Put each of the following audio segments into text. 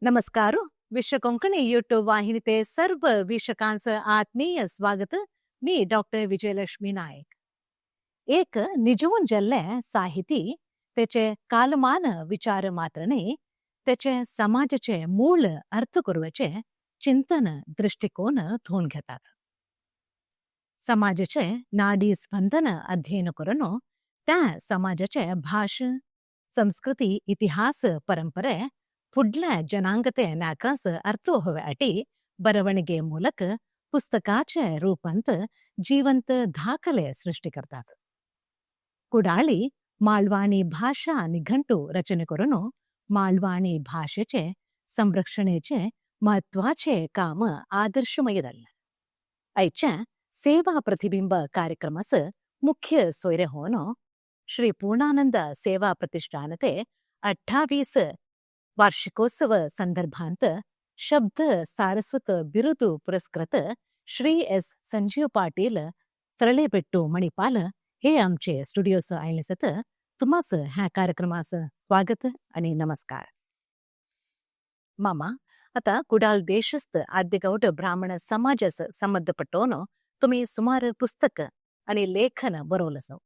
नमस्कार. विश्व कोंकणी यूट्यूब वाहिनीते सर्व वीक्षकांचं आत्मीय स्वागत. मी डॉक्टर विजयलक्ष्मी नायक. एक निजवून गेल्ले साहिती तेचे कालमान विचार मात्र न्ही, तेचे समाजाचे मूळ अर्थ करवाचे चिंतन दृष्टिकोन धुवन घेतात. समाजाचे नाडी स्पंदन अध्ययन करून त्या समाजाचे भाश, संस्कृती, इतिहास, परंपरे फुडल्या जनांगते नाकास अर्थ होव्याटी बरवणिगे ಮೂಲಕ ಪುಸ್ತಕಾचे ರೂಪಂತ ಜೀವಂತ ದಾಖಲೆ ಸೃಷ್ಟಿ करतात. कुडाळी मालवाणी भाषा निघंटू रचने करून मालवाणी भाषेचे संरक्षणेचे महत्वाचे काम आदर्शमय जाल्लें. आयच्या सेवा प्रतिबिंब कार्यक्रमास मुख्य सोयरे होवन श्री पूर्णानंद सेवा प्रतिष्ठानते 28 वार्षिकोत्सव संदर्भांत शब्द सारस्वत बिरुदु पुरस्कृत श्री एस संजीव पाटील, सरळेबेट्टू, मणिपाल हे आमचे स्टुडिओस आयले सत. तुम्हास ह्या कार्यक्रमास स्वागत आणि नमस्कार. मामा, आता कुडाळ देशस्थ आद्यगौड ब्राह्मण समाजास संबंधपट्टोन तुम्ही सुमार पुस्तक आणि लेखन बरवलं.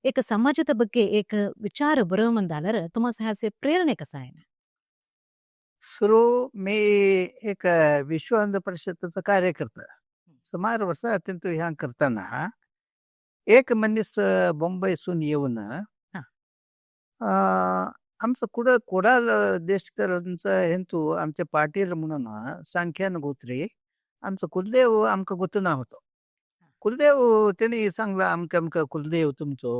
एक समाजದ ಬಗ್ಗೆ एक ವಿಚಾರ ಬರೋಮಂದಾಲರ तुम्हास ह्याचे प्रेरणा कसं आहे? सुरू मी एक विश्व हिंदू परिषदेचा कार्यकर्ता. सुमार वर्ष अत्यंत ह्या करताना एक मनीस मुंबईसून येऊन आमचं कुठं कुडाळ देशकरांचं हेंतू आमचे पाटील म्हणून सांख्यान गोत्री आमचं कुलदेव आमकां गोतना होतो. कुलदेव त्यांनी सांगला, आमकां आमकां कुलदेव तुमचो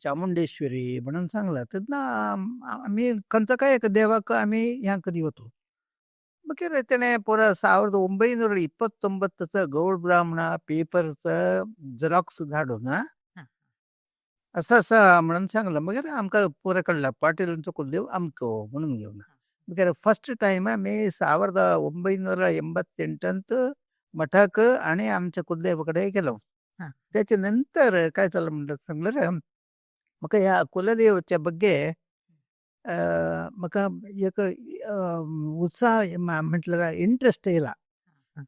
चामुंडेश्वरी म्हणून सांगला. तेन्ना आमी खंयचो काय एका देवाक आमी ह्या करी होतो. मगीर तेणें पुरो 1929 गौड ब्राह्मणा पेपरचं झेरॉक्स धाडून असं असं म्हणून सांगलं. मगीर आमकां पुरो कळ्ळें पाटीलांचो कुलदेव अमको म्हणून घेवन. मगीर फर्स्ट टायम आमी 1988 मठाक आणि आमच्या कुलदेवा कडेन गेलो. त्याच्या नंतर काय जालें म्हणटा सांगल्यार, म्हाका ह्या कुलदेवाच्या ಬಗ್ಗೆ म्हाका एक उत्साह म्हटल्यार इंट्रस्ट येयला.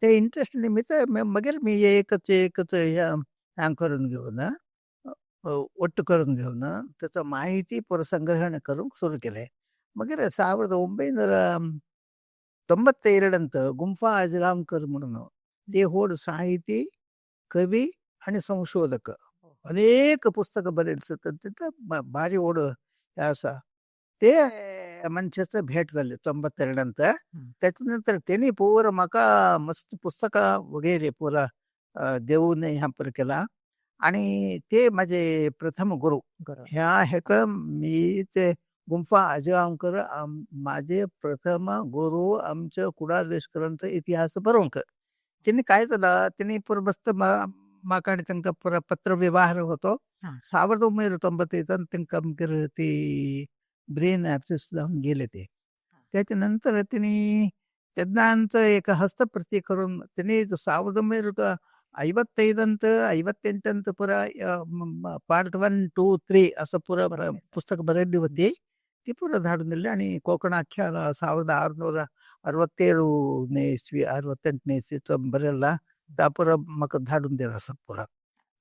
ते इंट्रस्ट निमित्त मागीर मी एकच एकच ह्या करून घेवन, ಒಟ್ಟು करून घेवन त्याचा माहिती पुरो संग्रहण करूंक सुरू केलें. मागीर 1992 गुंफा आजगांवकर म्हणून ते व्हड साहिती, कवी आणि संशोधक, अनेक पुस्तकां बरयले आसात, भारी व्हड हे आसा, ते मनशाचो भेट जाली 92. त्याच्या नंतर तेणी पुरो म्हाका मस्त पुस्तकां वगैरे पुरा देऊन ह्या पर केला आणि ते माझे प्रथम गुरु. ह्या हेका मी ते गुंफा आजगांवकर माझे प्रथम गुरु. आमच्या कुडाळ देशकरांचा इतिहास बरोवंक त्यांनी काय झालं, त्यांनी पुरो मस्त म्हाका आनी तांकां पुरो पत्र व्यवहार होतो. 1995 तांकां मागीर ती ब्रेन ॲब्सेस जावन गेले ते. त्याच्या नंतर त्यांनी तेन्नाच एक हस्तप्रती करून त्यांनी 1955 58 पुरा पार्ट 1, 2, 3 असं पुरं पुस्तक बरयल्ली होती. ती पुरं धाडून दिली आणि कोकण आख्यान 1667ನೇ इस्वी, 68ನೇ इस्वीचं बरयला त्या पुरं म्हाका धाडून दिला असं पुरा.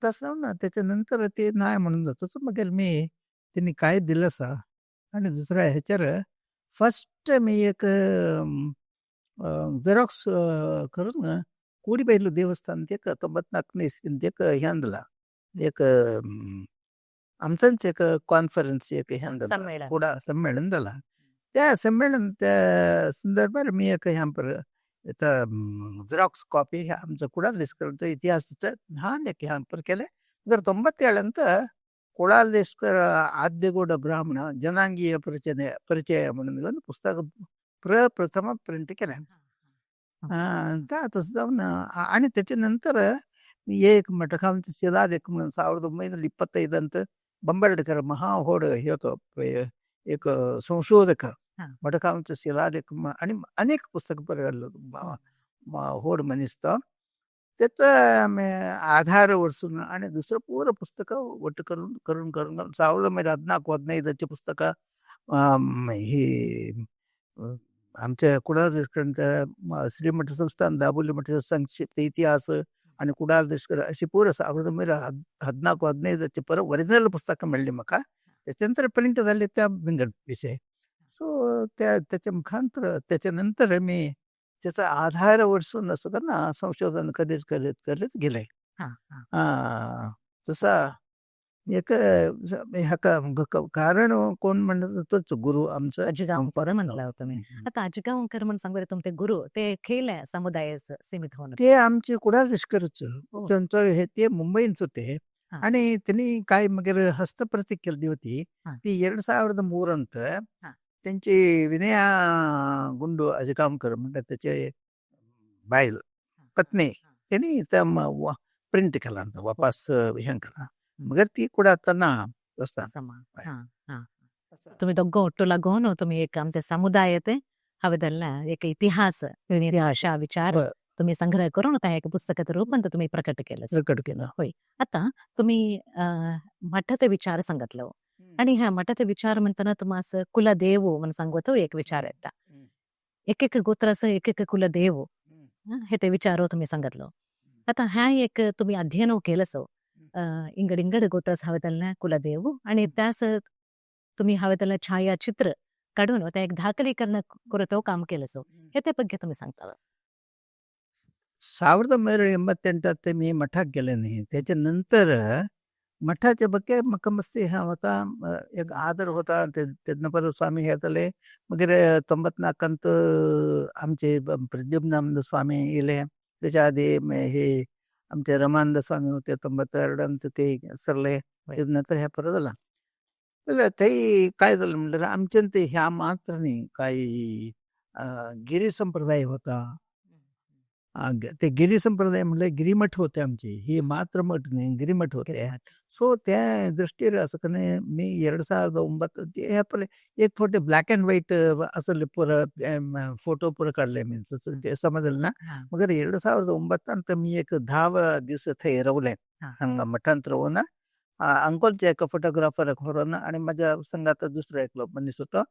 तसं ना त्याच्यानंतर ते नाही म्हणून जातो. मगीर मी त्यांनी काय दिलं आसा आणि दुसऱ्या ह्याच्यार फर्स्ट मी एक झेरॉक्स करून कोडीबैलो देवस्थान एक 94ನೇ इस्वीन एक ह्यान दिला, एक आमचंच एक कॉन्फरन्स एक ह्यान दिला. संमेलन. कुडा संमेलन जाला. त्या संमेलन त्या संदर्भात मी एक ह्या पर झेरॉक्स कॉपी ह्या आमचं कुडाळ देशकरांचा इतिहास ल्हान एक ह्या पर केलें. जर 97 कुडाळ देशकर आद्यगौड ब्राह्मण जनांगीय परिचय परिचय म्हणून पुस्तक प्रथम प्रिंट केलें. त्या तसं जावन आणि त्याच्या नंतर मी एक मठकांत शिलालेख म्हणून 1925 बंबर्डकर महाहोड हे होतो एक संशोधक, मठकांत शिलालेख आणि अनेक पुस्तकं बरयल्लो होड मनीस तो. त्याचा आधार वरसून आणि दुसरं पूर्ण पुस्तकं ಒಟ್ಟು करून करून करून 1914, 15चे पुस्तकं हे आमच्या कुडाळ देशकरांच्या श्रीमठ संस्थान दाबोली मठाचा संक्षिप्त इतिहास आणि कुडाळ देशकर अशी पुरं 1914 15 परत ओरिजिनल पुस्तकं मेळ्ळी म्हाका. त्याच्यानंतर प्रिंट झाले त्या विंगड विषय. सो त्या त्याच्या मुखांतर त्याच्यानंतर मी त्याचा आधार वरसून असं का ना संशोधन करीत करीत करीत गेले. हा हा हा, तसा एक ह्याका कारण कोण म्हणत तोच गुरु आमचं. अजगावकर म्हणला होता मी. आता अजगावकर म्हणून सांगू तुमचे गुरु ते खेळ समुदायाचं सीमित होणं. ते आमचे कुडाळ लष्करच हो. त्यांचं हे ते मुंबईच होते. हा. आणि त्यांनी काय वगैरे हस्तप्रती केली होती हा. ती 2003 अंत हा. त्यांची विनया गुंडू अजगावकर म्हणतात त्याचे बायल पत्नी त्यांनी प्रिंट केला वापस हे केला मगर ती कुठं आता ना असता. समा हा हा तुम्ही दोघं ಒಟ್ಟು लागून तुम्ही एक आमच्या समुदायात हवेदल एक इतिहास अशा विचार बरं. तुम्ही संग्रह करून त्या एक पुस्तकाचं रूपांतर तुम्ही प्रकट केलं. प्रकट केलं. होय. आता तुम्ही मठाचे विचार सांगितलं आणि ह्या मठाचे विचार म्हणताना तुम्हाला कुलदेव म्हणून सांगतो एक विचार येता. एक एक गोत्राचं एक एक कुलदेव हे ते विचार तुम्ही सांगितलं. आता ह्या एक तुम्ही अध्ययन केलं सो इंगड इंगड गोत्रास हवे कुलदेव आणि त्यास तुम्ही हवे त्याला छायाचित्र काढून त्या एक दाखलीकरण करतो काम केलं सो हे ते ಬಗ್ಗೆ तुम्ही सांगता. 1988 ते मी मठात गेले नाही. त्याच्यानंतर मठाच्या ಬಗ್ಗೆ मका मस्ती हा होता एक आदर होता. त्यातनं परत स्वामी हे झाले वगैरे 94 आमचे प्रद्युम्नानंद स्वामी येले. त्याच्या आधी हे आमचे रमानंद स्वामी होते 92 ते सरले. नंतर ह्या परत झाला. तर ते काय झालं म्हणलं आमच्या ते ह्या मात्र नाही काही गिरी संप्रदाय होता. ते गिरी संप्रदाय म्हणले गिरीमठ होते आमचे. हे मात्र मठ नाही गिरीमठ होते. सो त्या दृष्टीने असं का नाही मी 2009 ते हे आपले एक फोटो ब्लॅक अँड व्हाईट असं पुरं फोटो पुरं काढले मी तसं ते समजलं ना. मगर 2009 अंत मी एक 10 दिवस थंय रावले हांगा मठांत रावून अंकोलचे एका फोटोग्राफर व्हरून आणि माझ्या संघात दुसरो एकलो मनीस होतो.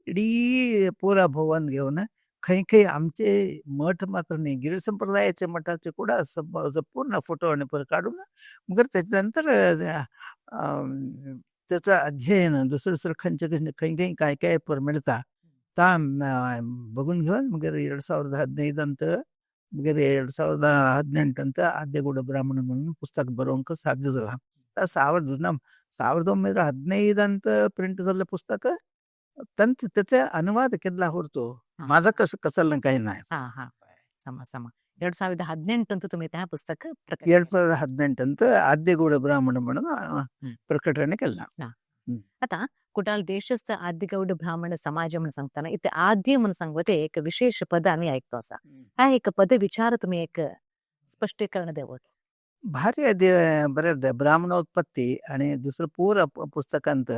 इडी पुरा भवन घेऊन खंय खंय आमचे मठ मात्र नाही गिरी संप्रदायाचे मठाचे कुठं असं पूर्ण फोटो आणि परत काढून मग त्याच्यानंतर त्याचं अध्ययन दुसरं दुसरं खंयचे खंय खंय खंय काय काय पर मेळता ता बघून घेऊन मग 2015 अंत मग 2018 अंत आद्यगौड ब्राह्मण म्हणून पुस्तक बरोवंक साध्य झाला. 1915 अंत प्रिंट झालं पुस्तक तंत त्याचा अनुवाद केला होतो. माझं कसं कसाला काही नाही. हा हा समा समा 2018 ಅಂತ तुम्ही त्या पुस्तक प्रकट 2018 अंत आद्यगौड ब्राह्मण म्हणून प्रकटणे केला. आता कुटाल देशस्थ आद्यगौड ब्राह्मण समाज म्हणून सांगताना इथे आद्य म्हणून सांगते एक विशेष पद आम्ही ऐकतो असा हा एक पद विचार तुम्ही एक स्पष्टीकरण देवत. भारी बरेच ब्राह्मणोत्पत्ती आणि दुसरं पूर पुस्तकांत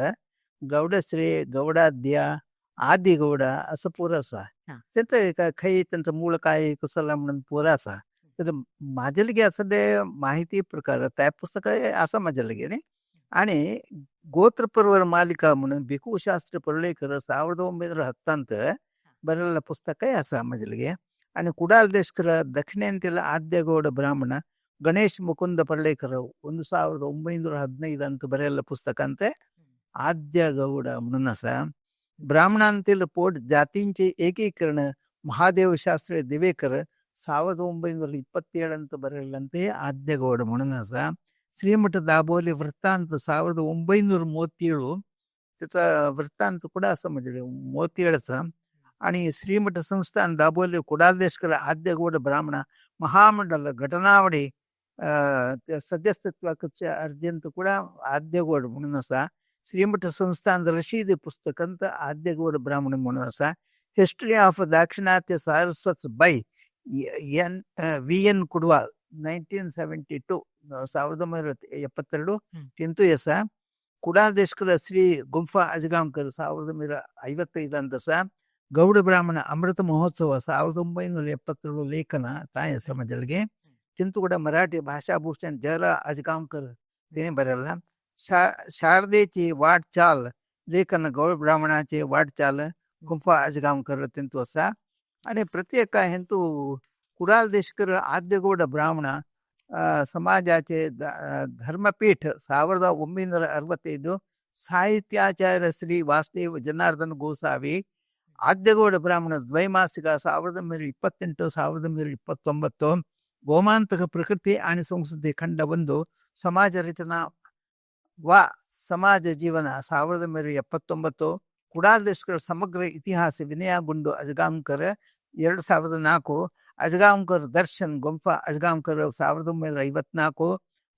गौडश्री गौडाद्या आदिगौडा असं पुरं असा त्यांचं खै त्यांचं मूळ काय कसला म्हणून पुरं असा. तर माझ्या लगे असं ते माहिती प्रकार त्या पुस्तक असं माझ्या लगे नाही. आणि गोत्रपर्वर मालिका म्हणून भिकू शास्त्री परुळेकर 1910 बरलेलं पुस्तक आहे असं माझ्या लगे. आणि कुडाल देशकर दक्षिणेंतील आद्यगौड ब्राह्मण गणेश मुकुंद परुळेकर 1915 अंत बರೆಯಲ್ಲ पुस्तक अंत आद्यगौड म्हणून असा. ब्राह्मणांतील पोट जातींचे एकीकरण महादेव शास्त्री दिवेकर 1927 अंत बರೆಯಲ್ಲಂತೆ आद्यगौड म्हणून असा. श्रीमठ दाबोली वृत्तांत 1937 त्याचा वृत्तांत कुठं असं म्हणजे 37चा. आणि श्रीमठ संस्थान दाबोली कुडालदेशकर आद्यगौड ब्राह्मण महामंडळ घटनावडी सदस्यत्वाच्या अर्जंत कुडा आद्यगौड म्हणून असा. श्रीमठ संस्थान रशीद पुस्तकंत आद्यगौड ब्राह्मण म्हणून असा. History of Dakshinatya Saraswat by N V N Kudwal 1972 1972 ತಿಂತು ಎಸ. ಕುಡಾಲ್ ದೇಶಕರ ಶ್ರೀ ಗುಂಫಾ ಅಜಗಾಂವ್ಕರ್ 1955 ಅಂತ ಸ. ಗೌಡ ಬ್ರಾಹ್ಮಣ ಅಮೃತ ಮಹೋತ್ಸವ 1972 ಲೇಖನ ತಾಯ ಸಮಾಜಗಳಿಗೆ ತಿಂತು ಕೂಡ ಮರಾಠಿ ಭಾಷಾಭೂಷಣ ಜರ ಅಜಗಾಂವ್ಕರ್ तिने बरवला. शारदेची वाटचाल लेखन गौड ब्राह्मणाचे वाटचाल गुंफा अजगांवकर तेंतू आसा. आनी प्रत्येक हेंतू कुडाळ देशकर आद्यगौड ब्राह्मण समाजाचे धर्मपीठ 1965, साहित्याचार्य श्री वासुदेव जनार्दन गोसावी, आद्यगौಡ ಬ್ರಾಹ್ಮಣ ದ್ವೈಮಾಸಿಕ 1928, 1929, ಗೋಮಾಂತಕ ಪ್ರಕೃತಿ आणि ಸಂಸ್ಕೃತಿ ಖಂಡ 1, ಸಮಾಜ ರಚನಾ ವ ಸಮಾಜ ಜೀವನ 1979, ಕುಡಾಲ್ ಸಮಗ್ರ ಇತಿಹಾಸ ವಿನಯಗುಂಡು ಅಜಗಾಂವ್ಕರ್ 2004, ಅಜಗಾಂವ್ಕರ್ ದರ್ಶನ್ ಗುಂಫಾ ಅಜಗಾಂವ್ಕರ್ 1954,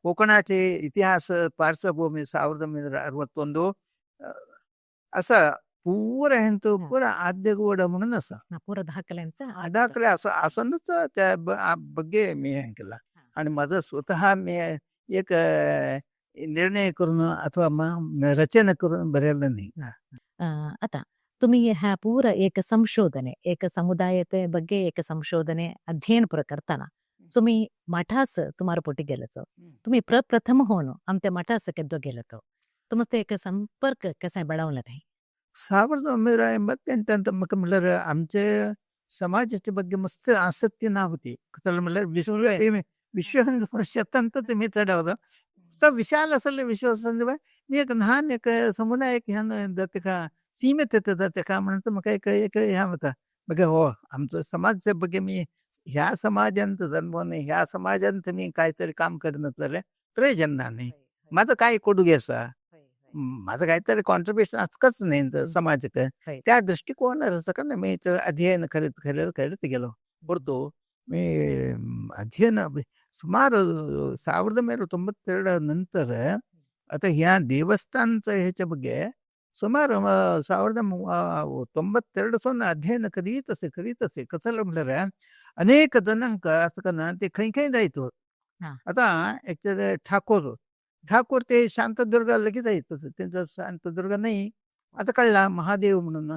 कोकणाचे इतिहास पार्श्वभूमी 1961. असं पुरा हेंतू पुरा आद्यगौड म्हणून असा पुरा दाखल्यांचा दाखले असं असूनच त्या ಬಗ್ಗೆ मी हे केला. आणि माझं स्वतः मी एक निर्णय करून अथवा रचना करून बरयलं नाही. आता तुम्ही ह्या पुरा एक संशोधने, एक समुदायाचे ಬಗ್ಗೆ एक संशोधने अध्ययन पुरा करताना तुम्ही मठास सुमार पोटी गेलतो, तुम्ही प्रप्रथम होऊन आमच्या मठास केद्दो गेलतो, तुमचं एक संपर्क कसा ಬೆಳವला नाही? 1988 ಅಂತ म्हाका म्हणल्यार आमचे समाजाच्या ಬಗ್ಗೆ मस्त आसक्ती ना होती. कसं म्हणल्यार विश्व हिंदू परिषद ಅಂತ मी चढवलं तर विशाल असले विश्व मी एक ल्हान एक समुदाय एक ह्यान तेका सीमित येता तेका म्हणून म्हाका एक एक ह्या होता. मागीर हो आमचो समाजच्या ಬಗ್ಗೆ मी ह्या समाजांत जन्मून ह्या समाजांत मी काहीतरी काम करना जाल्यार प्रयोजन ना न्ही. माझं काय कोडुगे आसा, माझं काहीतरी कॉन्ट्रिब्युशन आसकच न्ही समाजाक. त्या दृष्टिकोनार सगळं मी अध्ययन करत करत करत गेलो. परतो मी अध्ययन सुमार 1992 ನಂತರ आता ह्या ದೇವಸ್ಥಾನದ ह्याच्या ಬಗ್ಗೆ सुमार 1992 सून अध्ययन करीत असे करीत असे. कसं म्हणल्यार अनेक जणांक असं करना ते खंय खंय जायत. आता एक्चुअली ठाकूर ठाकूर ते शांतदुर्गा लगेच जायत, त्यांचं शांतदुर्गा नाही आता कळला महादेव म्हणून.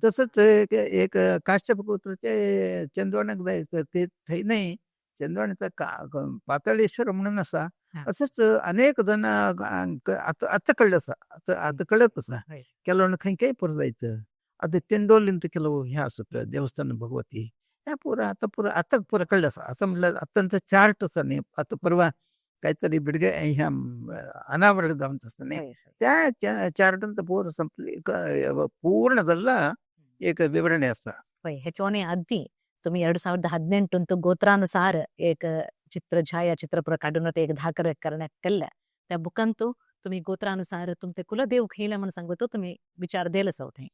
तसंच एक एक काश्यप गोत्राचे चंद्रवण्याक जायचं ते थंय नाही, चंद्रवण्याचा पाताळेश्वर म्हणून असा. असंच अनेक जण आता आता कळलं असा, आता आता कळत असा. ಕೆಲವೊಂದು खंय खंय पुरो जायचं. आता तेंडोलींत ಕೆಲವು हे आसत देवस्थान भगवती ह्या पुरा आता पुरा आता पुरा कळलं असा. आता म्हणल्यार आतांचो चार्ट आसा न्ही, आता परवा काहीतरी बिडगे ह्या अनावरण जावन आसता न्ही त्या चार्टांत पूर्ण संपली पूर्ण जाल्ला एक विवरणे आसता. ह्याच्याने आधी तुम्ही 2018 गोत्रानुसार एक चित्र छायाचित्र पुरा काढून एक धाकर करण्यात केलं, त्या बुकांतू तुम्ही गोत्रानुसार तुमचे कुलदेव खेळ म्हणून सांगतो तुम्ही विचार दिलंच होते.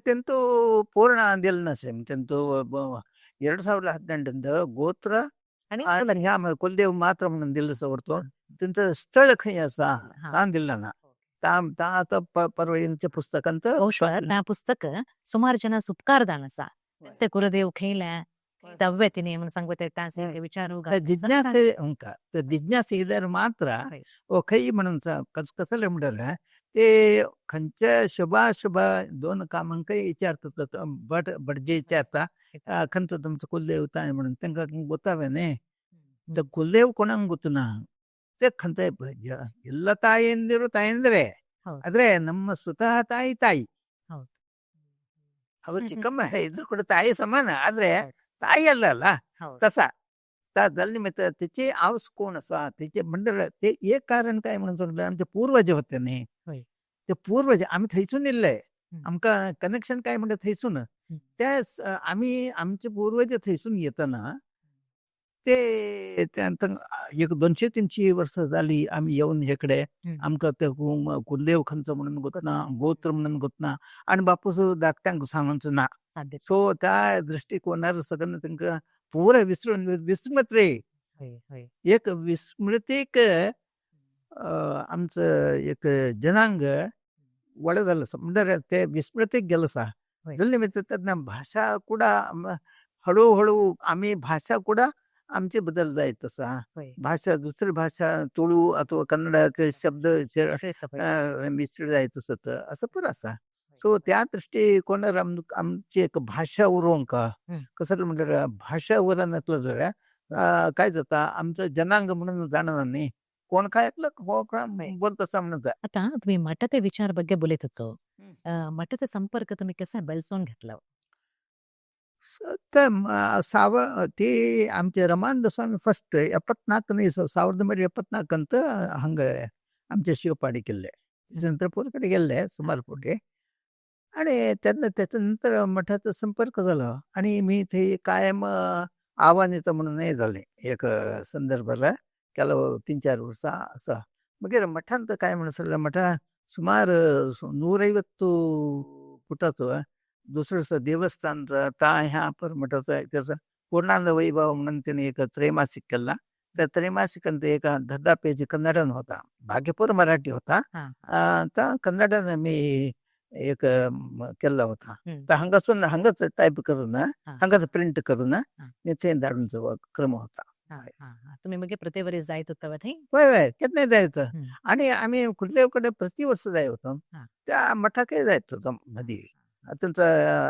तेंतू पूर्ण दिलं नसेल तेंतू 2018 गोत्र आणि आणि ह्या कुलदेव मात्र म्हणून दिलं सवरतो. त्यांचं स्थळ खंय आसा तान दिलं ना ता आता परवा पुस्तकांत. ಬಹುಶಃ पुस्तक सुमार जन उपकारदान आसा ते कुलदेव खेळल्या दव्य तिने म्हणून सांगते विचारू. जिज्ञासे उंका तर जिज्ञासे इल्यार मात्र ओ खंय म्हणून कसले म्हणल्यार ते खंयच्या शुभाशुभ दोन कामांकय विचारतात, भट भटजी विचारता खंयचो तुमचो कुलदेव काय म्हणून, तांकां गोतावे न्ही. तर कुलदेव कोणाक ಗೊತ್ತು ते खंयचे ಎಲ್ಲ ತಾಯಂದಿರು ತಾಯಂದ್ರೆ, ಆದ್ರೆ ನಮ್ಮ ಸ್ವತಃ ತಾಯಿ ತಾಯಿ. ಅವರು ಚಿಕ್ಕಮ್ಮ ಇದ್ರು ಕೂಡ ತಾಯಿ ಸಮಾನ, ಆದ್ರೆ ताई ಅಲ್ಲ ಅಲ್ಲ तसा निमित्त त्याची आवस कोण असा त्याचे मंडळ ते एक कारण काय म्हणून सांगले आमचे पूर्वज होते न्ही, ते पूर्वज आम्ही थंयसून येयल्ले, आमकां कनेक्शन काय म्हणटा थंयसून. त्या आम्ही आमचे पूर्वज थंयसून येतना ते एक 200-300 वर्सां जाली आमी येवन हे कडेन, आमकां ते कुलदेव खंयचो म्हणून गोतना, गोत्र म्हणून गोतना आनी बापूस धाकट्यांक सांगूंक ना. सो त्या दृष्टिकोनार सगळं तांकां पुरा विसरून विस्मृत रे, एक विस्मृतीक आमचं एक जनांग व्हडलें जालें आसा म्हणल्यार ते विस्मृतीक गेलो आसा. निमित्त तेन्ना भाशा कुडा हळूहळू आमी भाशा कुडा आमची बदल जायत आसा. भाशा दुसरी भाशा तुळू अथवा कन्नड शब्द मिश्र जायत आसत असं पुरो आसा. सो त्या दृष्टिकोनार आमची एक भाशा उरोवंक कसं म्हणल्यार भाशा उरनासलो जाल्यार काय जाता आमचं जनांग म्हणून जाणना न्ही. कोण काय ऐकलं बोलत म्हणून. आता तुम्ही मठाचे विचार ಬಗ್ಗೆ बोलत होतो. मठाचा संपर्क तुम्ही कसा बेळसोन घेतला? ಸಾವ ते आमचे ರಮಾನಂದ ಸ್ವಾಮಿ ಫಸ್ಟ್ 74ನೇ 1974 ಅಂತ ಹಂಗೆ आमचे शिवपाडी केले. त्याच्यानंतर पोरकडे गेले सुमार पुढे आणि त्यांना त्याच्यानंतर मठाचा संपर्क झाला आणि मी ते कायम आव्हान येतं म्हणून नाही झाले एक संदर्भाला ಕೆಲವು 3-4 ವರ್ಷ असं. मग मठांत काय म्हणलं मठा सुमार 150 फुटाचं दुसरं देवस्थानचं ता ह्या पर मठाचं त्याचं पूर्णानंद वैभव म्हणून त्याने एक त्रैमासिक केला. त्या त्रैमासिकांत एक 10 पेज कन्नडन होता, भाग्यपूर मराठी होता. तर कन्नडन मी एक केला होता. तर हंगासून हंगाच टाईप करून हंगाच प्रिंट करून मी ते धाडूनचा क्रम होता. तुम्ही मग प्रतिवरी जायत होता थंय? होय होय, केन्नाय जायत आणि आम्ही कुलदेवकडे प्रतिवर्ष जाय होतो. त्या मठाकडे जायत होतो मधी त्यांचा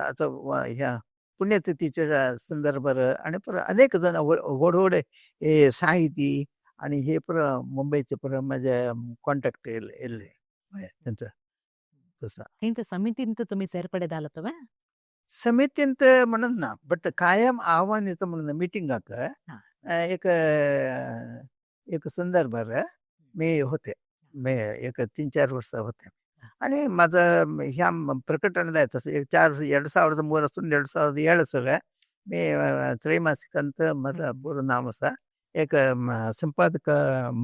आता ह्या पुण्यतिथीच्या संदर्भात आणि पर अनेक जण व्हड व्हड हे साहिती आणि हे पर मुंबईचे पर माझ्या कॉन्टॅक्ट येयल्ले त्यांचं तसं. थंय समितींत तुम्ही सेर्पडे जालो? समितींत म्हणत ना, बट कायम आव्हान येतं म्हणून मिटिंगाक एक एक संदर्भार मी होते. मी एक 3-4 वर्ष होते आणि माझं ह्या प्रकटण जायचं एक 4 2003 2007 सगळं मी त्रैमासिकांत माझं पूर्ण नाव असा एक संपादक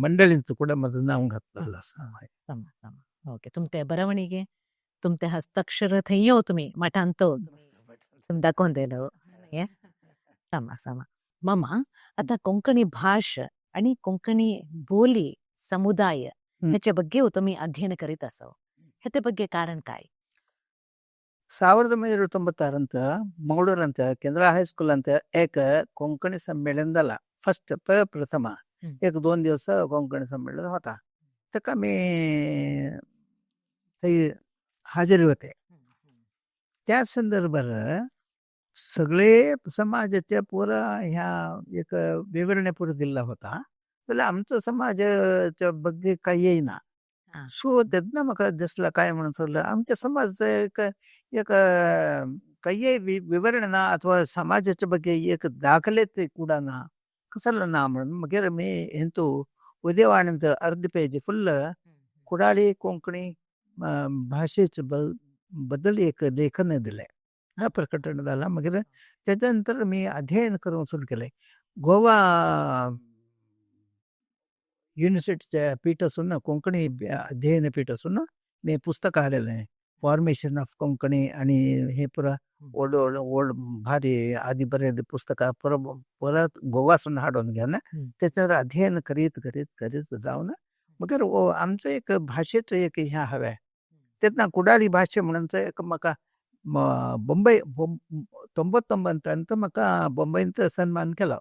मंडळींचं ಕೂಡ माझं नाव घातलेलं असं. समा समा ओके. तुमते बरवणीगे तुमते हस्ताक्षर थंय तुम्ही मठांत तुम दाखोवन दिलो. समा समा. मामा आता कोंकणी भाष आणि कोंकणी बोली समुदाय ह्याच्या ಬಗ್ಗೆ तुम्ही अध्ययन करीत असो, ह्याचे ಬಗ್ಗೆ कारण काय? 1996 मंगळूर केंद्रा हायस्कूल ಅಂತ एक कोंकणी संमेलन झाला फर्स्ट प्रथम एक 2 दिवस कोंकणी संमेलन होता. ताका मी थंय हाजेरी होते. त्या संदर्भात सगळे समाजाच्या पुरा ह्या एक विवरणे पुरा दिला होता. जाल्यार आमचो समाजाच्या ಬಗ್ಗೆ काही येयना. सो तेन्ना म्हाका दिसला काय म्हणून सांगलें आमच्या समाजाचं एक एक काही विवरण ना अथवा समाजाच्या ಬಗ್ಗೆ एक दाखले ते ಕೂಡ ना कसलं ना म्हणून मगेर मी हेंतू उदयवाणींत अर्ध पेज फुल्ल कुडाळी कोंकणी भाषेचं बद्दल एक लेखन दिलें. हा प्रकटन झाला. मगेर त्याच्यानंतर मी अध्ययन करूंक सुरू केलें. गोवा युनिवर्सिटीच्या पीठासून कोंकणी अध्ययन पीठासून मी पुस्तक हाडलेलें फॉर्मेशन ऑफ कोंकणी आणि हे पुरा व्हड व्हड व्हड भारी आदी बरें पुस्तकां परत गोवासून हाडून घेवन तेचेर अध्ययन करीत करीत करीत जावन मगेर आमचो एक भाशेचो एक हें हांवें तेन्ना कुडाळी भाशे म्हणून एक म्हाका बॉम्बे 99 म्हाका बॉम्बेंत सन्मान केलो.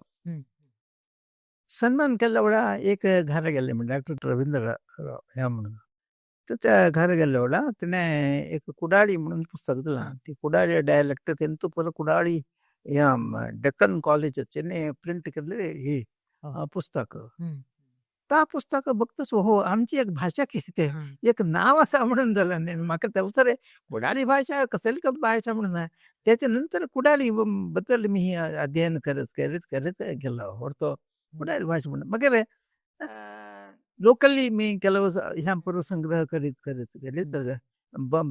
सन्मान केल्ल्या वेळार एक घरा गेल्ले म्हणजे डॉक्टर रवींद्र हे म्हणून तर त्या घरा गेल्ल्या वेळार तिणें एक कुडाळी म्हणून पुस्तक दिलां. ती कुडाळी डायलेक्ट तेंतू पुरो कुडाळी डेक्कन कॉलेजाचें प्रिंट केल्लें ही पुस्तक. त्या पुस्तक बघतच हो आमची एक भाशा कितें तें एक नांव आसा म्हणून जालें न्ही म्हाका थंयसर कुडाळी भाशा कसली भाशा म्हणून ना. तेच्या नंतर कुडाळी बद्दल मी अध्ययन करत करत करत गेलो व्हडतो कुडाळी भाशा म्हणून. मगेर लोकली मी ಕೆಲವು ह्या पुरो संग्रह करीत करीत करीत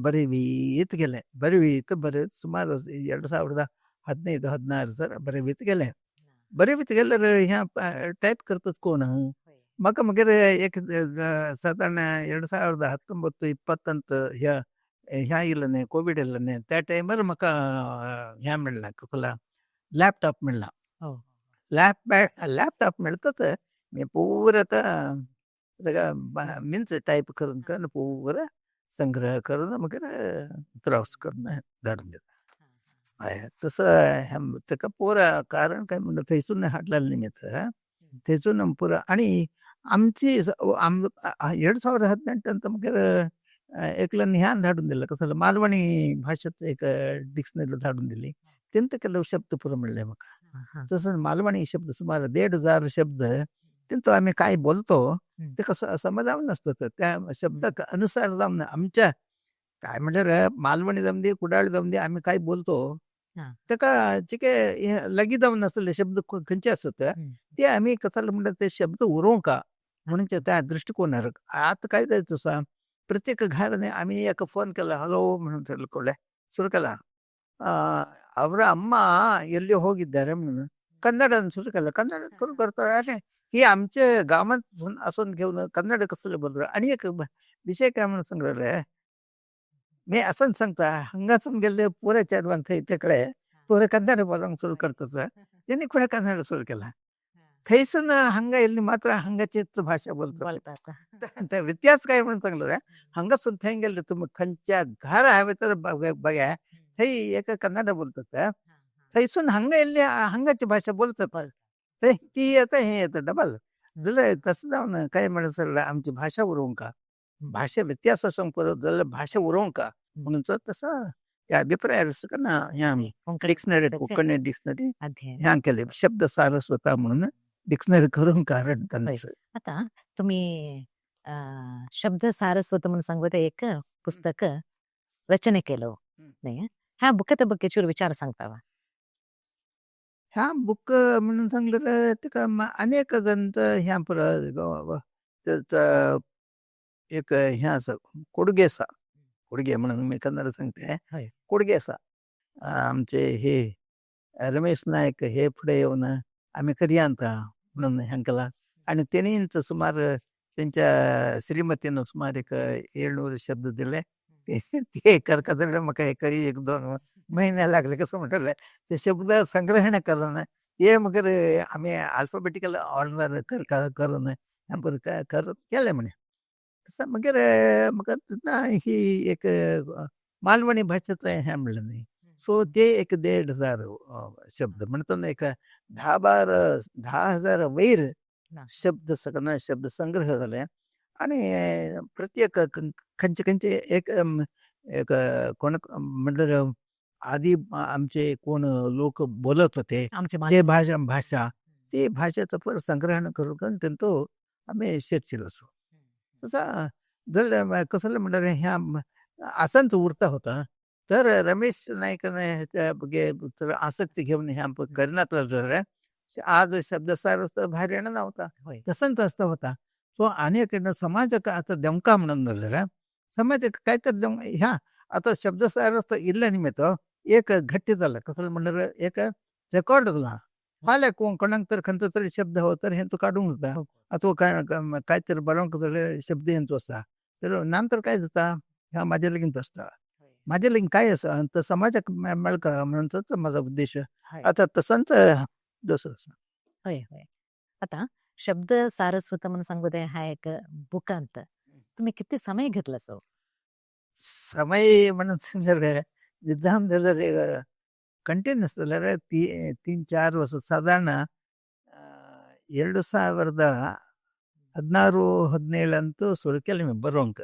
बरेवीत गेले बरेवीत बरे सुमार 2015-16 सर बरेवीत गेले. बरेवीत गेल्यार ह्या टायप करतात कोण म्हाका मगेर एक सादारण 2019-20 ह्या ह्या येयलें न्ही कोवीड येयलें न्ही त्या टायमार म्हाका हें मेळ्ळें कसलो लॅपटॉप मेळ्ळा. लॅपटॉप मेळतच मी पुरो आतां मीच टायप करून करून पुरो संग्रह करून मगेर क्रॉस करून धाडून दिलो. हय तसं ताका पुरो कारण काय म्हणल्यार थंयसून हाडलेलें निमित्त थंयसून पुरो आनी आमची 2018 मगेर एकल्यान ह्यान धाडून दिलें कसलो मालवणी भाशेंत एक डिक्शनरी धाडून दिली. तेंत ಕೆಲವು शब्द पुरो मेळ्ळे म्हाका. तसो मालवणी शब्द सुमार 1500 शब्द तेंचो आमी काय बोलतो हं. ते कसं समजावं नसतं तर त्या शब्द अनुसार जावन आमच्या काय म्हणल्यार मालवणी जावं दी, कुडाळ जावं दी, आमी काय बोलतो हां. ताका चिके हे लागीं जावन नासले शब्द खंयचे आसत ते आमी कसले म्हणल्यार ते शब्द उरोवंक म्हणून ते त्या दृष्टिकोनार. आतां काय जायत आसा, प्रत्येक घराने आमी एक फोन केला, हॅलो म्हणून कळ्ळें सुरू केला, ಅವರ ಅಮ್ಮ ಎಲ್ಲಿ ಹೋಗಿದ್ದಾರೆ म्हणून कन्नडान सुरू केलं, कन्नड सुरू करतो. अरे ही आमच्या गावात असून घेऊन कन्नड कसलं बोलतो. आणि एक विषय काय म्हणून सांगलेलं आहे, मी असं सांगता हांगासून गेले पुरे चेडवान थंय तिकडे पुरे कन्नड बोलूंक सुरू करतात, तेणी फुडें कन्नड सुरू केला. थंयसून हांगा येयल्ली मात्र हांगाचीच भाशा बोलतात. बोलतात. त्या व्यत्यास काय म्हणून सांगलो रे, हांगासून थंय गेले तुमी खंयच्या घरा हांवें तर बघा थंय एक कन्नड बोलतात, थंयसून हांगा येयल्ली हांगाची भाशा बोलतात, थंय ती येता हें येता डबल जाल्यार तशें जावन काय म्हणसर आमची भाशा उरोवंक भाशा व्यत्यास आसूंक पुरो जाल्यार भाशा उरोवंक म्हणून तसो त्या अभिप्रायार ना हें आमी कोंकणी डिक्शनरी, कोंकणी डिक्शनरी अध्ययन ह्या केले, शब्द सारस्वता म्हणून डिक्शनरी करून कारण तांचो. आता तुम्ही शब्द सारस्वत म्हणून सांगू एक पुस्तक रचने केलं नाही, ह्या बुकाच्या ಬಗ್ಗೆ चूर विचार सांगतावा. ह्या बुक म्हणून सांगलेलं तुका अनेक जण ह्या त्याचा एक हें आसा, कोडगे आसा, कोडगे म्हणून मी कन्नड सांगते, हय. कोडगे आसा आमचे हे रमेश नायक हे फुडें येवन आमी करया आतां म्हणून हें केलां. आनी तेणीच सुमार तेंच्या श्रीमतीन सुमार एक 700 शब्द दिले, ते करता जाल्यार म्हाका एक एक दोन महिने लागले. कसं म्हणटलें ते शब्द संग्रहण करून हे मगेर आमी आल्फाबेटिकल ऑर्डर करून केलें म्हणे. तसं मगेर म्हाका तेन्ना ही एक मालवणी भाशेचो हें म्हणलें न्ही, सो ते एक 1500 शब्द म्हणटा एक 10-12 10,000 वयर शब्द सगळं शब्द संग्रह जाले. आनी प्रत्येक खंयचे खंयचे एक एक कोण म्हणल्यार आदी आमचे कोण लोक बोलत होते आमचे ते भाशा भाशा ते भाशेचो परत संग्रहण करून तेंचो आमी शेतशील असो तसा जाल्यार कसलें म्हणल्यार ह्या असंच उरता होता. तर रमेश नायकान आसक्ती घेवन ह्या करनातलो जाल्यार आज शब्द सारस्वत भायर येणार नव्हता, तसंच असता होता. सो आनी समाजाक आतां देमका म्हणून जाल्यार समाजाक काय तर देवंक ह्या आतां शब्द सारस्वत इल्ले निमित्त एक घट्ट जाला, कसलें म्हणल्यार एक रेकॉर्ड जाला. फाल्यां कोणाक तर खंयचो तरी शब्द हो तर हेंचो काडूंक जाता अथवा काय तर बरोवंक जाल्यार शब्द हेंचो आसता. तर नंतर काय जाता ह्या म्हाजे लागींच आसता, म्हाजे लागीं काय आसा तर समाजाक मेळटा म्हणून तोच म्हाजो उद्देश. आतां तसोच दुसरो आसा. हय हय. आता शब्द सारस्वत म्हणून सांगू दे हा एक बुकांत तुम्ही किती समय घेतला सो? समय म्हणून सांगल्यार निदान जाल्यार कंटिन्यूस जाल्यार 3-4 वर्सां सादारण 2016-17 अंतू सुरू केलें मी बरोवंक.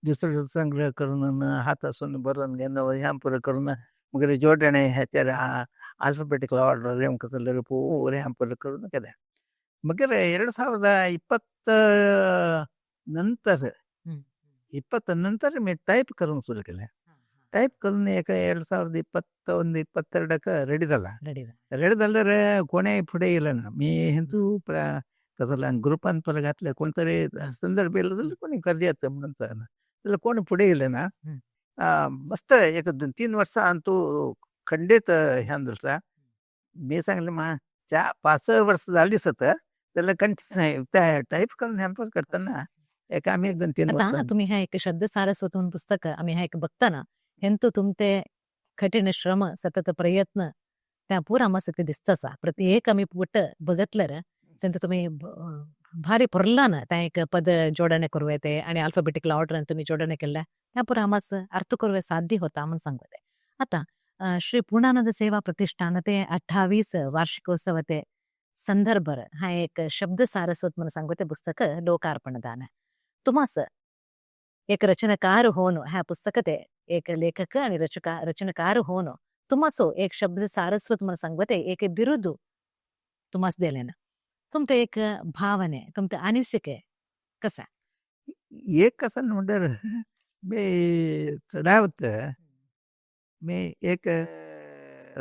दुसरो संग्रह करून हातासून बरोवन घेवन ह्या पुरो करून मगेर जोडणे हेचेर आल्फाबेटिकल ऑर्डर येवंक जाल्यार पुरो ह्या पुरो करून केलें. मगेर 2020 नंतर 20 नंतर मी टायप करूंक सुरू केलें. टायप करून एक 2021-22 रेडी जाला. रेडी जाल्यार कोणें फुडें येयलें ना. मी हेंचू कसल्या ग्रुपान परत घातलें, कोण तरी संदर्भ येयलो जाल्यार कोणी करया म्हणून जाल्यार कोण फुडें येयलें ना. मस्त एक 2-3 वर्सां तूं खंडीत ह्यान जाता. मी सांगलें मा 4-5 वर्सां जाली सत जाल्यार कंटिन्यू टायप करून ह्यान करतना एक आमी 2-3 वर्सां. तुम्ही ह्या एक शब्द सारस्वत पुस्तक आमी ह्या एक बघताना हेंतु तुमचे कठीण श्रम सतत प्रयत्न त्या पुरा आम्हा ते दिसता. प्रति एक आमी पुट बघतल्यार तेंचो तुमी भारी पुरला ना त्या एक पद जोडणे करूं येते आणि अल्फाबेटिकल ऑर्डर तुम्ही जोडणे केल्ले त्या पुरा आम्हास अर्थ करूं साध्य होता म्हणून सांगू येते. आता श्री पूर्णानंद सेवा प्रतिष्ठान ते 28 वार्षिकोत्सव ते संदर्भ हा एक शब्द सारस्वत म्हणून सांगू ते पुस्तक लोकार्पण दान. तुम्हास एक रचनाकार होऊन ह्या पुस्तक ते एक लेखक आणि रचनाकार होऊन तुम्हासो एक शब्द सारस्वत म्हणून सांगू ते एक बिरुदू तुम्हास दिले ना, तुमचं एक भावने, तुमचं अनिसिके कसा? एक कसं म्हणल्यार मी चडावत मी एक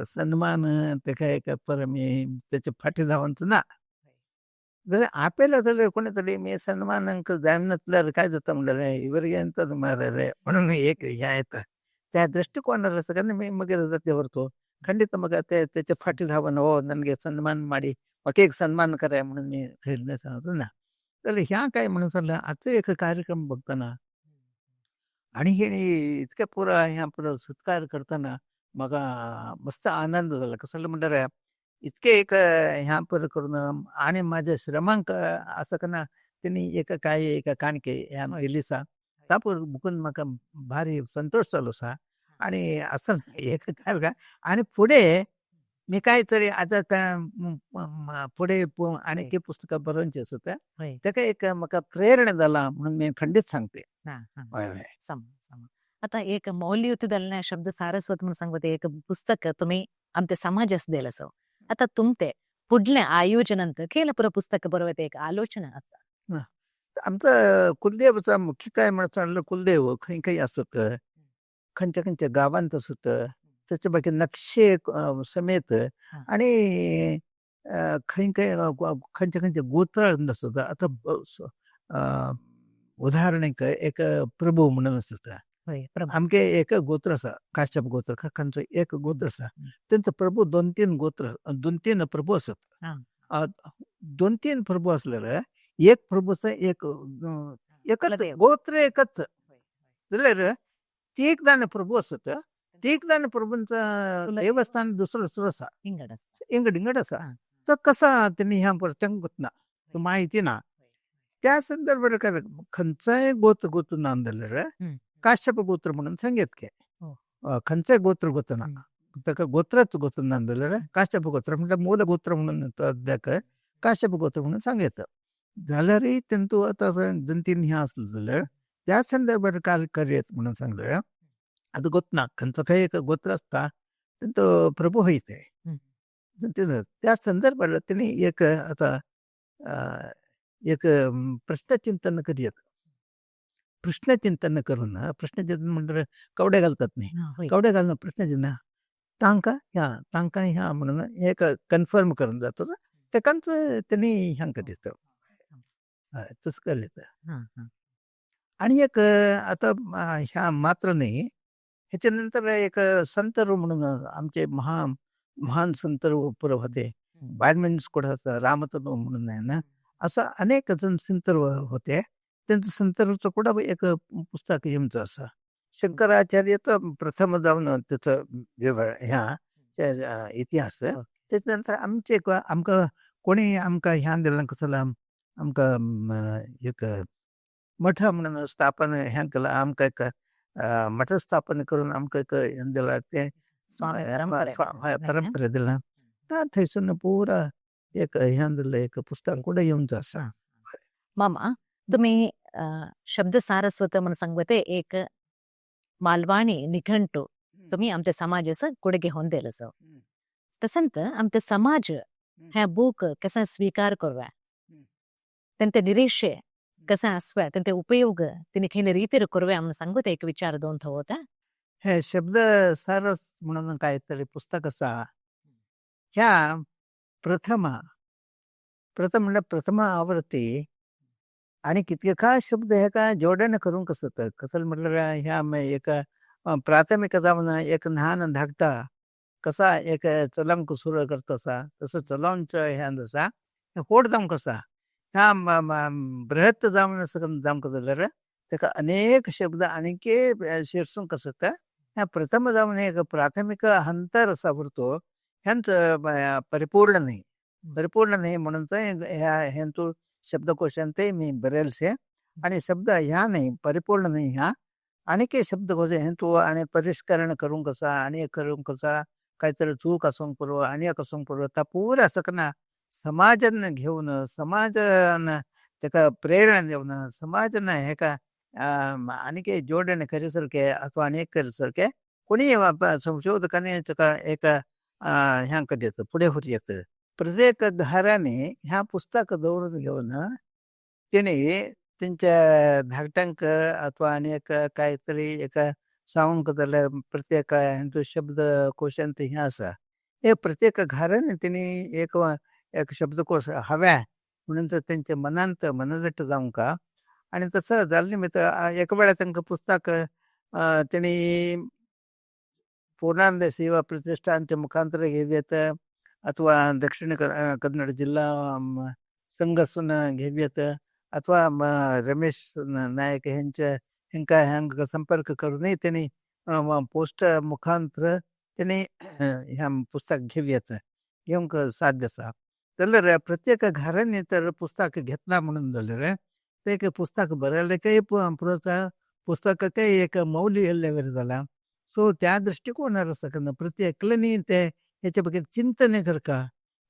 सन्मान तेका एक पर मी तेचे फाटी धांवच ना. जाल्यार आपयलो जाल्यार कोणी तरी मी सन्मानांक जायनासल्यार काय जाता म्हणल्यार इवरगेंत मारे रे म्हणून एक हें येता. त्या ದೃಷ್ಟಿಕೋನ ಸಗನೆ मी मगेर जाते व्हरतो ಖಂಡಿತ ಮಗ त्याच्या फाटी धांवन हो ನನಗೆ सन्मान ಮಾಡಿ म्हाका एक सन्मान कराय म्हणून मी थंय सांगतो ना. जाल्यार ह्या काय म्हणून सांगलें आजचो एक कार्यक्रम बघताना आणि हे इतके पुरा ह्या पुरो सत्कार करताना म्हाका मस्त आनंद जाला. कसो म्हणल्यार इतके एक ह्या पुरो करून आणि माझ्या श्रमांक आसा कना तेणी एक काय एक काणके ह्या दिली आसा ता पुरो बघून म्हाका भारी संतोष जालो आसा. आणि असं एक काय आणि पुढे मी काहीतरी आता पुढे आणि ते पुस्तकं बरोवचे आसा तेका एक म्हाका प्रेरणा जाला म्हणून मी खंडीत सांगते. हय हय. सम सम. आता एक मौल्ययुक्त जाल्लें शब्द सारस्वत म्हणून सांगता एक पुस्तक तुमी आमच्या समाजास दिलें सो. आता तुमते फुडलें आयोजनांत केलं पुरो पुस्तक बरोवप एक आलोचना आसा. आमचा कुलदेवचा मुख्य काय म्हणून कुलदेव खंय खंय आसत, खंयच्या खंयच्या गांवांत आसत, त्याचे बाकी नक्षे समेत आणि खंय खंय खंयच्या खंयच्या गोत्रांत आसत. आतां उदाहरण एक प्रभू म्हणून आसता. आमगे एक गोत्र आसा काश्यप गोत्र काकांचो एक गोत्र आसा. तेंचो प्रभू दोन तीन गोत्र दोन तीन प्रभू आसत. दोन तीन प्रभू आसल्यार एक प्रभूचो एक एकच गोत्र एकच जाल्यार तीग जाण प्रभू आसत. तीग जाण प्रभूंचा देवस्थान दुसरो दुसरो आसा, इंगड इंगड आसा. तो कसा तेणी ह्या तांकां ना माहिती ना. त्या संदर्भात काय खंयचोय गोत्र गोत्र ना जाल्यार काश्यप गोत्र म्हणून सांगेत के खंयचेय गोत्र गोत्र ना ताका गोत्रच गोत्र ना जाल्यार काश्यप गोत्र म्हळ्यार मूल गोत्र म्हणून ताका काश्यप गोत्र म्हणून सांगेत. जाल्यारय तेंतू आतां दोन तीन हें आसलें जाल्यार त्या संदर्भात कार्य करीत म्हणून सांगलें. आतां गोत ना खंयचो खंय एक गोत्र आसता तेंचो प्रभू हय ते त्या संदर्भात तेणी एक आतां एक प्रश्नचिंतन करीत. प्रश्नचिंतन करून प्रश्नचिंतन म्हणल्यार कवडे घालतात न्ही, कवडे घालून प्रश्नचिंतन तांकां ह्या तांकां ह्या म्हणून एक कन्फर्म करून जाता तेकांच तेणी ह्या करीत तसं केलें. आणि एक आतां ह्या मात्र न्ही ह्याच्या नंतर एक संत म्हणून आमचे महान महान संत पुरो होते. बायरमन्स कोण आसा रामतनु म्हणून आहे ना, असं अनेक जण संत होते. त्यांचं संतरूचं कुठं एक पुस्तक येमचं आसा. शंकराचार्यचं प्रथम जावन त्याचं व्यवहार ह्या इतिहास. त्याच्या नंतर आमचे आमकां कोणी आमकां ह्यान दिलां कसं आमकां एक मठ म्हणून स्थापन ह्यां केलां आमकां एक मठ स्थापन करून आमकां एक हें दिलां तें परंपरा दिलां. थंयसून पुरा एक ह्यान दिल्लें एक पुस्तक कुठे येवंच आसा. मामा तुम्ही शब्द सारस्वत म्हणून सांगते एक मालवाणी निघंटू तुम्ही आमच्या समाजाचं कुडगे होऊन दिलं सो. तसंत आमचा समाज ह्या बुक कसा स्वीकार करवा, त्यांचे निरीक्षे कसा असवा, त्यांचे उपयोग तिने खंय रीतीर करवे म्हणून सांगते एक विचार दोन होता. हे शब्द सारस म्हणून काहीतरी पुस्तक आसा. ह्या प्रथम प्रथम म्हणल्यार प्रथम आवृत्ती आणि कितके काय शब्द हेका जोडण करूंक आसत. कसं म्हटल्यार ह्या एक प्राथमिक जावन एक ल्हान धाकटा कसा एक चलंक सुरू करता आसा तसं चलोवंच हें आसा व्हड जावंक आसा. ह्या बृहत जावन जावंक जाल्यार ताका अनेक शब्द आनीक शिरसूंक आसता. ह्या प्रथम जावन एक प्राथमिक हंतर आसा तो ह्यांच परिपूर्ण न्ही, परिपूर्ण न्ही म्हणून ह्या हेंतू शब्दकोशांत ते मी बरयलशे. आणि शब्द ह्या न्ही परिपूर्ण न्ही ह्या आनीक शब्दकोश हेंतू आनी परिष्करण करूंक आसा आनी करूंक आसा कांयतरी चूक आसूंक पुरो आनी एक आसूंक पुरो ता पुरा सकना समाजान घेवन समाजान ताका प्रेरणा दिवन समाजान हेका आनीक जोडण करी सारके अथवा आनी करी सारके कोणीय संशोधकांनी ताका एक ह्या करीत फुडें व्हरूं येता. प्रत्येक घरांनी ह्या पुस्तक दवरून घेवन तेणी तेंच्या धाकट्यांक अथवा आनी एक कांय तरी एक सांगूंक जाल्यार प्रत्येक हेंचो शब्दकोशांत हें आसा, हे प्रत्येक घरांनी तेणी एक एक शब्दकोश हव्या म्हणून तर तेंच्या मनांत मनजट जावंक. आनी तसो जाल्ले निमित्त एक वेळार तांकां पुस्तक तेणी पूर्णानंद सेवा प्रतिष्ठानच्या मुखांतर घेवयेत अथवा दक्षिण कन्नड जिल्हा संघसून घेवयेत अथवा रमेश नायक हेंचे हेंका हांकां संपर्क करूनय तेणी पोस्ट मुखांतर तेणी ह्या पुस्तक घेवयेत, घेवंक साध्य आसा. जाल्यार प्रत्येक घरांनी तर पुस्तक घेतला म्हणून जाल्यार ते एक पुस्तक बरयलेकय प्रोत्साहन, पुस्तकाकय एक मौल्य येयल्ले वरी जालां. सो त्या दृश्टिकोनार आसा प्रत्येकल्यानी ते हेचे बगैर चिंतन करका,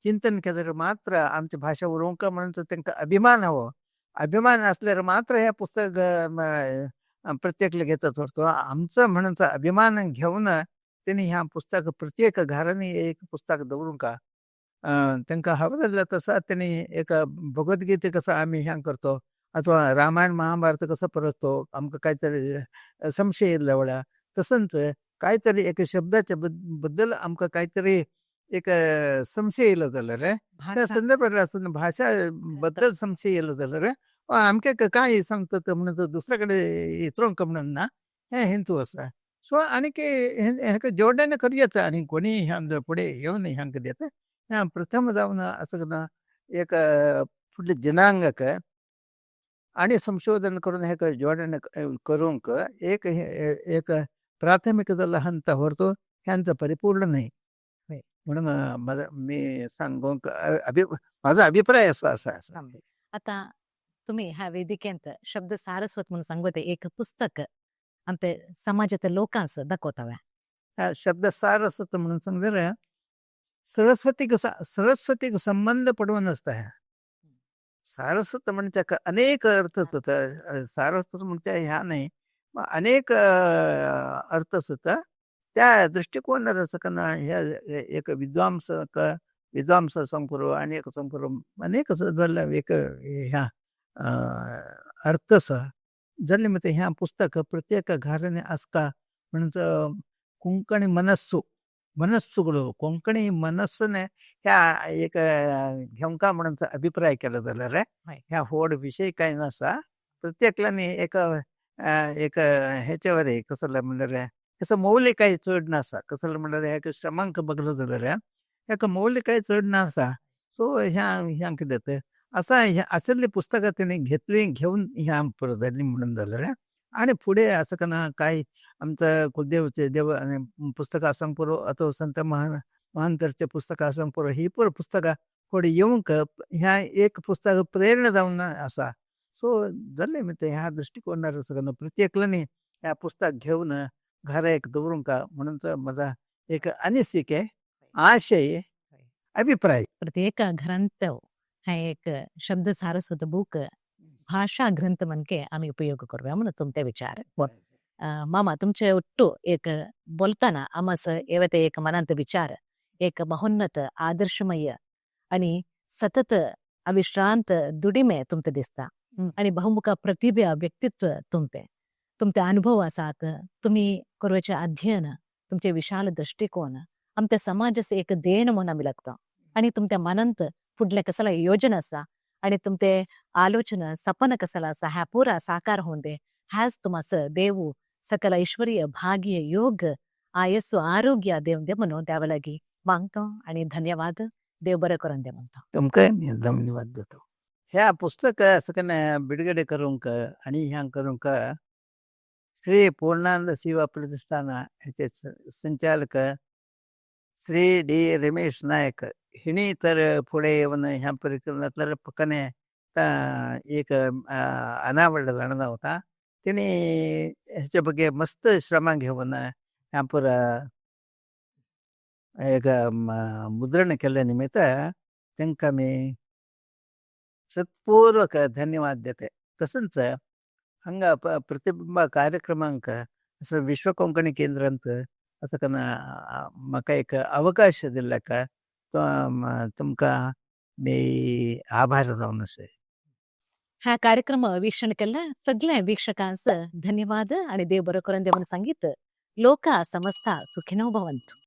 चिंतन केल्यार मात्र आमची भाशा उलोवंक म्हणून तांकां अभिमान हवो, अभिमान आसल्यार मात्र हें पुस्तक प्रत्येकले घेतात. तो आमचो म्हणून अभिमान घेवन तेणी ह्या पुस्तक प्रत्येक घरांनी एक पुस्तक दवरूंक तांकां हवं जाल्यार तसो तेणी एक भगवद्गीते कसो आमी ह्यां करतो अथवा रामायण महाभारत कसो परततो आमकां काय तरी संशय येयल्ल्या वेळार, तसोच काय तरी एक शब्दाच्या बद्दल आमकां काय तरी एक संशय येयलो जाल्यार त्या संदर्भात आसून भाशा बद्दल संशय येयलो जाल्यार आमकां काय सांगता म्हणून दुसऱ्या कडेन विचारूंक म्हणून ना, हें हेतू आसा. सो आनीक हेका जोडणे करूं आनी कोणीय ह्या फुडें येवन ह्या करूं ह्या प्रथम जावन आसा एक फुडल्या जनांगाक आनी संशोधन करून हेका जोडणे करूंक एक एक प्राथमिक जाल्लो हंत व्हरतो ह्यांचो परिपूर्ण न्हय म्हणून मी सांगूंक माझा अभिप्राय असा आसा. आतां तुमी ह्या वेदिकेंत शब्द सारस्वत म्हणून सांगता एक पुस्तक आमचे समाजाच्या लोकांस दाखोवता. ह्या शब्द सारस्वत म्हणून सांगल्यार सरस्वतीक सरस्वतीक संबंध पडून आसता. ह्या सारस्वत म्हणजे अनेक अर्थ आसता, सारस्वत म्हणजे ह्या न्हय अनेक अर्थ आसता. त्या दृष्टिकोनार आसा ह्या एक विद्वांस विद्वांस संपुरो आनी एक संपुरो अनेक जाल्ल्या एक ह्या अर्थ आसा. जाल्ले मते ह्या पुस्तक प्रत्येक घरांनी आसता म्हणून कोंकणी मनस्सू मनस्सुಗಳು कोंकणी मनस्सने ह्या एक घेवंका म्हणून अभिप्राय केलो जाल्यार ह्या व्हड विशय कांय नासा. प्रत्येकल्यानी एक एक हेच्यावर कसले म्हणल्यार हेचो मौल्य कांय चड नासा, कसले म्हणल्यार हेका श्रमांक बगलो जाल्यार हेका मौल्य कांय चड नासा. सो ह्या ह्या कितें तें आसा ह्या आशिल्लीं पुस्तकां तेणी घेतलीं घेवन ह्या जालीं म्हणून जाल्यार आनी फुडें आसा का कांय आमचा कुलदेवचे देव पुस्तकां आसूंक पुरो अथवा संत महांतरचे पुस्तकां आसूंक पुरो, ही पुरो पुस्तकां फुडें येवंक ह्या एक पुस्तक प्रेरणा जावन आसा. सो जालें म्हणजे ह्या दृश्टिकोनार आसा प्रत्येकल्यानी ह्या पुस्तक घेवन घरा एक दवरूंक म्हणून म्हजो एक अनिसिके आशय अभिप्राय. प्रत्येक घरांत हें एक शब्द सारस्वत बूक भाशा ग्रंथ म्हणके आमी उपयोग करूया म्हणून तुमचे विचार. मामा तुमचे ಒಟ್ಟು एक बोलताना आमस येवते एक मनांत विचार एक महोन्नत आदर्शमय आणि सतत अविश्रांत दुडिमे तुमचे दिसता आणि बहुमुख प्रतिभा व्यक्तित्व तुमचे तुमचे अनुभव आसात, तुम्ही करवेचे अध्ययन, तुमचे विशाल दृष्टिकोन आमच्या समाजाचे एक देण म्हणून आमी लागता आणि तुमच्या मनांत फुडले कसला योजना आसा आणि तुमचे आलोचना सपन कसला आसा ह्या पुरा साकार होऊन दे. ह्याच तुमास देवू सकल ऐश्वर्य भाग्य योग आयस्सु आरोग्य देव दे म्हणून द्यावं लागी मागतो आणि धन्यवाद. देव बरं करून दे म्हणतो. तुमकांय मी धन्यवाद देतो. ह्या पुस्तक असं बिडगडे करूंक आणि ह्या करूंक श्री पूर्णानंद सेवा प्रतिष्ठान ह्याचे संचालक श्री डी रमेश नायक हिणी तर फुडें येवन ह्या प्रकरणांतल्या पक्काने एक अनावरण जाणा होता. तेणी ह्याच्या बगे मस्त श्रमा घेवन ह्या पुरा एक मुद्रण केल्ल्या निमित्त तांकां मी सत्पूर्वक धन्यवाद देते. तसंच हांगा प्रतिबिंब कार्यक्रमांक असं विश्व कोंकणी केंद्रांत असं म्हाका एक अवकाश दिल्ल्याक तुमकां मी आभार जावन आसा. ह्या कार्यक्रम वीक्षण केल्ल्या सगळ्या वीक्षकांस धन्यवाद आणि देव बरो करून देवान सांगित, लोका समस्ता सुखिनो भवन्तु.